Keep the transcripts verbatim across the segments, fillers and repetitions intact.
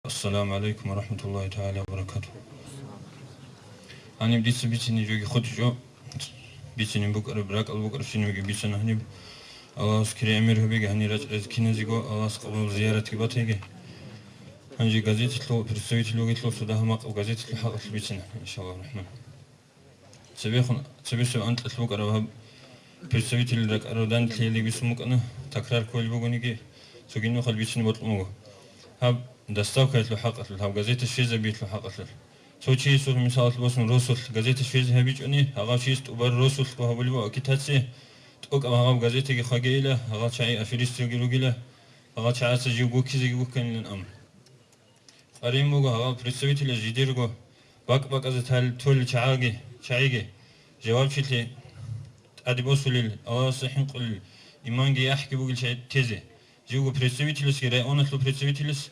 Ассаламу алейкум ва рахматуллахи тагьала ва баракатугь. Гьаниб дица бицине жоги хутӀичӀо. Бицине букӀараб, ракӀал букӀарабщинабги бицана гьаниб. Аллагьас кири гӀемер гьабиги гьанир рачӀараз киназего, Аллагьас къабул зияратги батайги. Гьанже газеталъул представитель вугелъул цо дагьа макъаб газеталъул хӀакъалъулъ бицина, иншаллагьу рахман. Цебехун, цебесеб анкьалъ букӀараб гьаб представитель ракӀарав данделъиялде бицун букӀана, такрар кколеб бугониги, цоги нухалъ бицине бокьун буго. Гьаб доставкаялъул хӀакъалъулъ, гьаб газета щвезабиялъул хӀакъалъулъ. Цо чиясухъ, мисалалъ босун, росулъ газета щвезе гьабичӀони, гьагъав чияс тӀубар росулъго гьабулеб буго агитация, тӀокӀаб гьагъаб газетаги хъагейила, гьагъал чагӀи аферистзаги ругила, гьагъал чагӀаца жив гуккизеги гукканилан амру. Къарин буго гьагъал представителяз жидерго бакӀ-бакӀазе тал-, толел чагӀаги, чагӀиги, жавабчилъи тӀаде босулел, Аллагьасда хӀинкъулел, иманги яхӀги бугел чагӀи тезе. Живго представителасги, районалъул представителас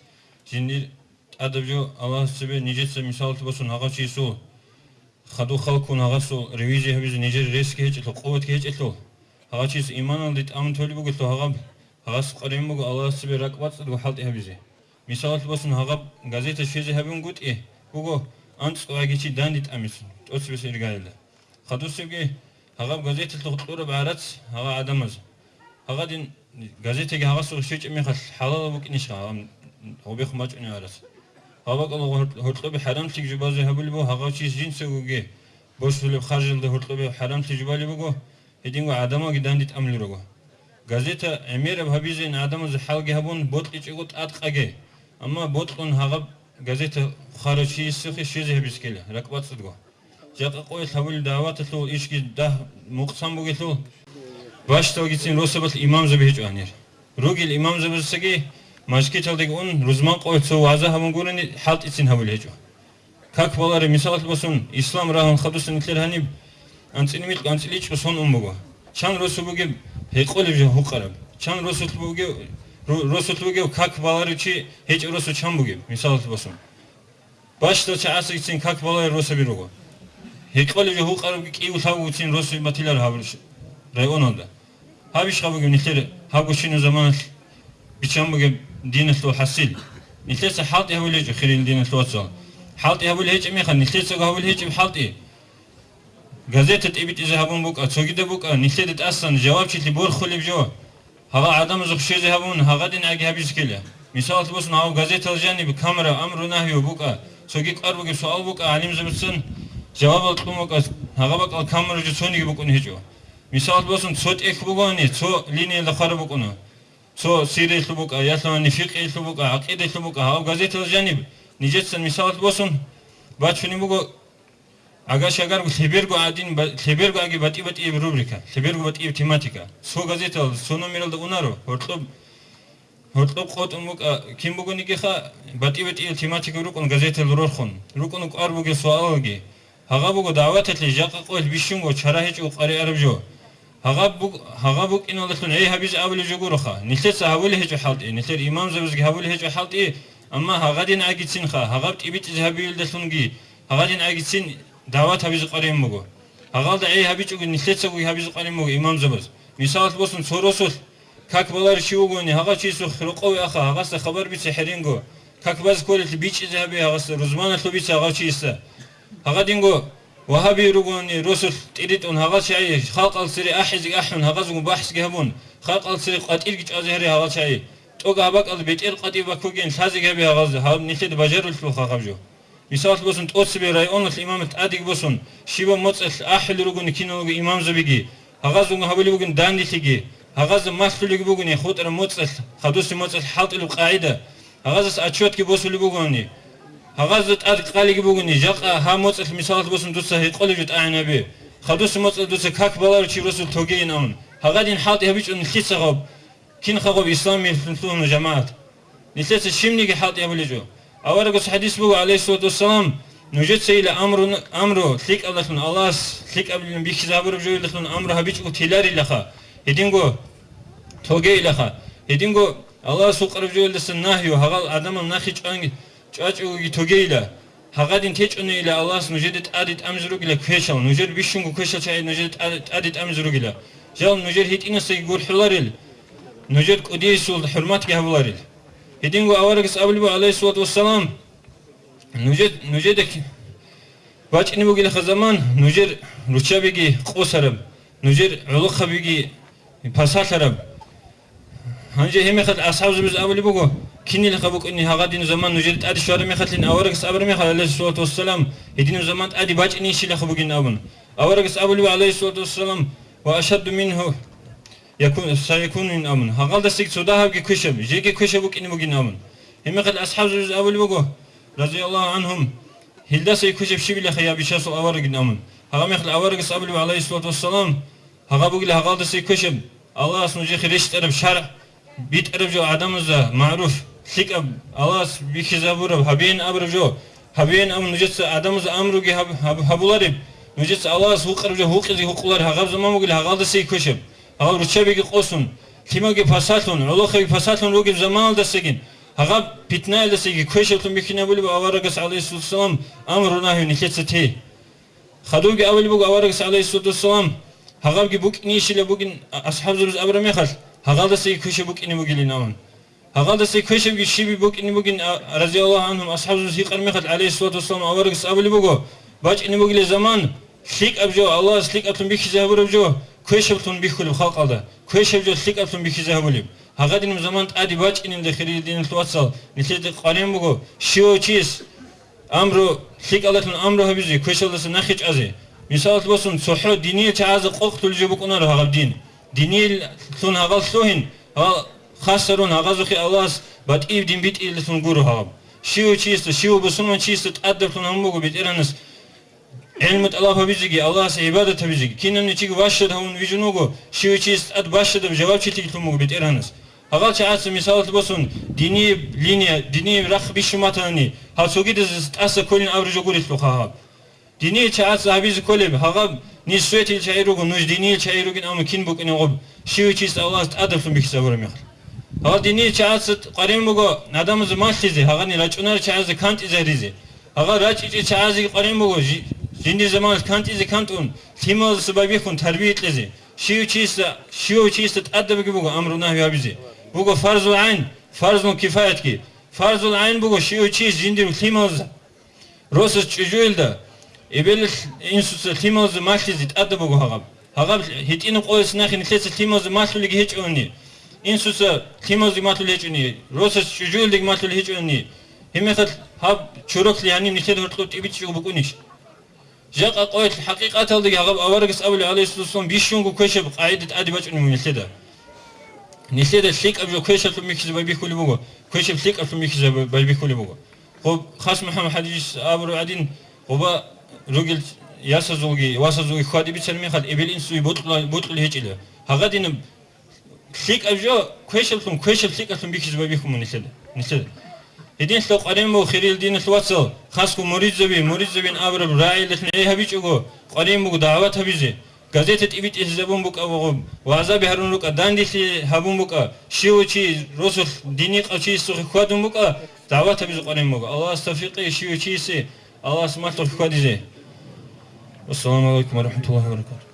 жиндир тӀадаб жо Аллагьас цебе нижеца мисалалъ босун гьагъав чиясул хадуб халккун гьагъасул ревизия гьабизе нижер ресги гьечӀелъул, къуватги гьечӀелъул, гьагъав чияс иманалде тӀамун толеб бугелъул гьагъаб, гьагъас къваригӀун буго Аллагьас цебе ракӀбацӀцӀадго хӀалтӀи гьабизе. Мисалалъ босун, гьагъаб газета щвезе гьабунгутӀи буго анцӀго гӀаги чи данде тӀамицун, тӀоцебесеб иргаялда. Хадусебги гьагъаб газеталъухъ кьураб гӀарац гьагъа гӀадамаз. Гьагъадин газетаги гьагъасухъ щвечӀеб мехалъ хӀалалаб букӀинищха гьагъаб гьобехун бачӀунеб гӀарац? Гьаб бакӀалда гьор-, гьоркьобе хӀарамлъи жубазе гьабулеб буго, гьагъав чияс жинцагоги босулеб харжалда гьоркьобе хӀарамлъи жубалеб буго, гьединго гӀадамалги данде тӀамулел руго. Газета гӀемераб гьабизейин гӀадамазе хӀалги гьабун, бокьичӀого тӀадкъаге. Амма бокьун гьагъаб газета хъварав чиясухъе щвезе гьабизе ккела, ракӀбацӀцӀадго. Жакъа къоялъ гьабулел дагӀваталъул ишги дагь мукъсан бугелъул, бащдалгицин росабалъ имамзаби гьечӀо гьанир. Ругел имамзабазцаги мажгиталдаги ун, рузман къоялъ цо вагӀза гьабун гурони, хӀалтӀицин гьабулел гьечӀо. Как балареб, мисалалъ босун, ислам рагьун хадусан нилъер гьаниб анцӀила микь, анцӀила ичӀго сон ун буго. Чан росу бугеб гьекъолеб жо гьукъараб? Чан росулъ бугев, ру-, росулъ бугев как баларев чи гьечӀев росу чан бугеб, мисалалъ босун? Бащдал чагӀасагицин как баларел росаби руго. Гьекъолеб жо гьукъарабги кӀиго-лъабгоцин росу батиларо гьаб районалда. Гьабищха бугеб нилъер гьаб гущинаб заманалъ биччан бугеб диналъул хӀасил? Нилъеца хӀалтӀи гьабулел гьечӀо, хириял диналъул вацал. ХӀалтӀи гьабулел гьечӀеб мехалъ, нилъецаго гьабулел гьечӀеб хӀалтӀи. Газета тӀибитӀизе гьабун букӀа, цогида букӀа, нилъеда тӀасан жавабчилъи борхулеб жо. Гьагъа гӀадамазухъ щвезе гьабун, гьагъадин гӀаги гьабизе ккела. Мисалалъ босун, гьав газетал жаниб камера, амру-нагью букӀа, цоги кӀвар бугеб суал букӀа, гӀалимзабацан жавабал кьун букӀа, гьагъа бакӀал камера жо цониги букӀун гьечӀо. Мисалалъ босун, цо тӀехь бугони, цо линиялда хъвараб букӀуна. Цо сириялъул букӀа, ялъуни фикъгьиялъул букӀа, гӀакъидаялъул букӀа, гьав газетал жаниб нижецан мисалалъ босун бачунеб буго. Агар-шагарго лъеберго гӀадин ба-, лъеберго аги батӀи-батӀияб рубрика, лъеберго батӀияб тематика. Цо газетал, цо номералда унаро, гьоркьоб, гьоркьоб къотӀун букӀа, кин бугонигиха, батӀи-батӀияб тематика рукӀун газетал рорхун, рукӀун кӀвар бугел суалалги. Гьагъа буго дагӀваталъе жакъа къоялъ бищунго чара гьечӀого къваригӀараб жо. Гьагъаб буг-, гьагъаб букӀиналдалъун гӀей гьабизе абулеб жо гуроха. Нилъеца гьабулеб гьечӀо хӀалтӀи, нилъер имамзабазги гьабулеб гьечӀо хӀалтӀи, амма гьагъадин гӀагицинха, гьагъаб тӀибитӀизе гьабиялдалъунги, гьагъадин гӀагицин дагӀват гьабизе къваригӀун буго. Гьагъалда гӀей гьабичӀого нилъецаго гьабизе къваригӀун буго имамзабаз. Мисалалъ босун, цо росулъ как баларев чи вугони, гьагъав чиясухъ рокъове аха, гьагъасда хабар бице хӀеренго, как базе кколелъи бичӀчӀизе гьабе гьагъасда, рузманалъуб бице гьагъав чиясда. Гьагъадинго вагьаби ругони росулъ тӀиритӀун гьагъал чагӀи, халкъал цере ахӀизеги ахӀун, гьагъазго бахӀсги гьабун, халкъал цере къватӀирги чӀвазе гьаре гьагъал чагӀи. ТӀокӀаб бакӀал бетӀер къватӀиб баккугеян лъазеги гьабе гьагъазда, гьаб нилъеда бажарулъулха гьаб жо. Мисалалъ босун, тӀоцебе районалъ имамалъ тӀадеги босун, щибаб моцӀалъ ахӀулел ругони киналго имамзабиги, гьагъазунго гьабулеб бугин данделъиги, гьагъазда малъулеги бугони хутӀараб моцӀалъ, хадусеб моцӀалъ хӀалтӀулеб къагӀида, гьагъазас отчетги босулеб бугони, гьагъазда тӀад къалиги бугони, жакъа гьаб моцӀалъ мисалалъ босун дуца гьекъолеб жо тӀагӀинабе, хадусеб моцӀалъ дуца как баларев чи росулъ тогейин абун, гьагъадин хӀалтӀи гьабичӀун нилъеца гьаб. Кинха гъоб исламиялъул лъугьуна жамагӀат? Нилъеца щибниги хӀалтӀи гьабулечӀо. Аварагас хӀадис буго, гӀалайгьиссалату вассалам, нужецайила амру, амру лъикӀалдалъун, Аллагьас лъикӀабилан бихьизабураб жоялдалъун амру гьабичӀого теларилаха, гьединго тогейилаха, гьединго Аллагьас гьукъараб жоялдаса нагью, гьагъал гӀадамал нахъе чӀван-, чӀвачӀогоги тогейила. Гьагъадин течӀунейила Аллагьас нужеде тӀаде тӀамизе ругила квешал, нужер бищунго квешал чагӀи нужеде тӀа-, тӀаде тӀамизе ругила. Жал нужер гьитӀинасдаги гурхӀуларел, нужер кӀудиясул хӀурматги гьабуларел. Гьединго аварагас абулеб буго, гӀалайгьиссалату вассалам, нужед-, нужеда к-, бачӀине бугелаха заман, нужер руччабиги къосараб, нужер гӀолохъабиги пасалъараб. Гьанже гьеб мехалъ асхӀабзабаз абулеб буго, кинилаха букӀине гьагъадин заман нужер тӀаде щвараб мехалъин, аварагас абураб мехалъ, гӀалайгьиссалату вассалам, гьединаб заман тӀаде бачӀинейищилаха бугин абун. Аварагас абулеб, гӀалайгьиссалату вассалам, ва ашадду мингьу якун, сайякунин абун. Гьагъалдасаги цо дагьабги квешаб, жеги квешаб букӀине бугин абун. Гьеб мехалъ асхӀабзабаз абулеб буго, разияллагьу гӀангьум, гьелдасаги квешаб щибилаха я бичасул аварагин абун. Гьагъа мехалъ аварагас абулеб, гӀалайгьиссалату вассалам, гьагъа бугила гьагъалдасаги квешаб, Аллагьас нужехъе рещтӀараб шаргӀ, битӀараб жо гӀадамазда магӀруф, лъикӀаб, Аллагьас бихьизабураб, гьабеян абураб жо, гьабеян абун нужеца гӀадамазда амруги гьаб-, гьаб-, гьабулареб, нужеца Аллагьас гьукъараб жо гьукъизе гьукъулареб гьагъаб заман бугила гьагъалдасаги квешаб, гьагъаб руччабиги къосун, лъимаги пасалъун, гӀолохъаби пасалъун ругеб заманалдасагин, гьагъаб питнаялдасаги квешаблъун бихьинабулеб аварагас, гӀалайгьиссалату вассалам, амру-нагью нилъеца те. Хадубги абулеб буго аварагас, гӀалайгьиссалату вассалам, гьагъабги букӀинейищила бугин, а-, асхӀабзабаз абураб мехалъ, гьагъалдасаги квешаб букӀине бугилин абун. Гьагъалдасаги квешабги щиб букӀине бугин, а, разияллагьу гӀангьум, асхӀабзабаз гьикъараб мехалъ, гӀалайгьиссалату вассалам, аварагас абулеб буго, бачӀине бугила заман, лъикӀаб жо, Аллагьас лъикӀаблъун бихьизе гьабураб жо, квешаблъун бихьулеб халкъалда, квешаб жо лъикӀаблъун бихьизе гьабулеб. Гьагъадинаб заман тӀаде бачӀинелда, хириял диналъул вацал, нилъеда къваригӀун буго, щивав чияс амру, лъикӀалдалъун амру гьабизе, квешалдаса нахъе чӀвазе. Мисалалъ босун, цохӀо диниял чагӀазда къокълъулеб жо букӀунаро гьагъаб дин. Диниялъун гьагъал лъугьин, гьал хасарун гьагъазухъе Аллагьас батӀияб дин битӀиялдалъун гуро гьагъаб. Щивав чиясда, щивав бусурманчиясда тӀадаблъун гьабун буго БетӀергьанас гӀилму тӀалаб гьабизеги, Аллагьасе гӀибадат гьабизеги. Кинавниги чиги ващад гьавун вижун вуго, щивав чиясда тӀад бащадаб жавабчилъиги лъун буго БетӀергьанас. Гьагъал чагӀаца, мисалалъ босун, динияб линия, динияб рахъ бищун батани, гьал цогидазе тӀаса кколин абураб жо гурелъулха гьаб. Динияб чагӀаца гьабизе кколеб, гьагъаб ниж светил чагӀи руго, нуж динияб чагӀи ругин, амма кин букӀине гъоб, щивав чиясда Аллагьас тӀадаблъун бихьизабураб мехалъ. Гьагъал динияб чагӀаца къваригӀун буго гӀадамазе малъизе, гьагъани рачӀунарел чагӀазда кантӀизе гьаризе. Гьагъал рачӀичӀел чагӀазеги къваригӀун буго, жи-, жиндир заманалъ кантӀизе кантӀун, лъималаздаса байбихьун тарбия кьезе. Щивав чиясда, щивав чиясда тӀадабги буго амру-нагью гьабизе. Буго фарзул гӀайн, фарзул кифаятги. Фарзул гӀайн буго щивав чияс жиндир лъималаз росас чӀужуялда, эбел-инсуца лъималазда малъизе тӀадаб буго гьагъаб. Гьагъаб гьитӀинаб къоялъ нахъе нилъеца лъималазда малъулеги гьечӀони, инсуца лъималаздаги малъулел гьечӀони, росас чӀужуялдаги малъулел гьечӀони, гьебмехалъ гьаб чороклъи гьаниб нилъеда гьоркьоб тӀибитӀичӀого букӀунищ? Жакъа къоялъ хӀакъикъаталдаги гьагъаб аварагас абулеб, гӀалайгьиссалату вассалам, бищунго квешаб къагӀида тӀаде бачӀунеб буго нилъеда. Нилъеда лъикӀаб жо квешаблъун бихьизе байбихьулеб буго, квешаб лъикӀаблъун бихьизе байбихьулеб буго. Гъоб хас МухӀаммад ХӀажияс абураб гӀадин, гъоба ругел ясазулги, васазулги хьвади бицараб мехалъ, эбел-инсуе бокьула-, бокьулел гьечӀила. Гьагъадинаб лъикӀаб жо квешаблъун, квешаб лъикӀаблъун бихьизе байбихьун буго нилъеда, нилъеда. Гьединлъидал къваригӀун буго, хириял диналъул вацал, хасго муридзаби, муридзабин абураб рагӀиялдалъун гӀей гьабичӀого, къваригӀун буго дагӀват гьабизе. Газета тӀибитӀизабун букӀа, вагъуб вагӀзаби гьарун рукӀа, дандилъи гьабун букӀа, щивав чи, росулъ дин гьекъав чиясухъе хьвадун букӀа, дагӀват гьабизе къваригӀун буго. Аллагьас тавфикъ кье щивав чиясе, Аллагьас малъухъе хьвадизе. Вассаламу гӀалайкум ва рахӀматуллагьи ва баракатугь.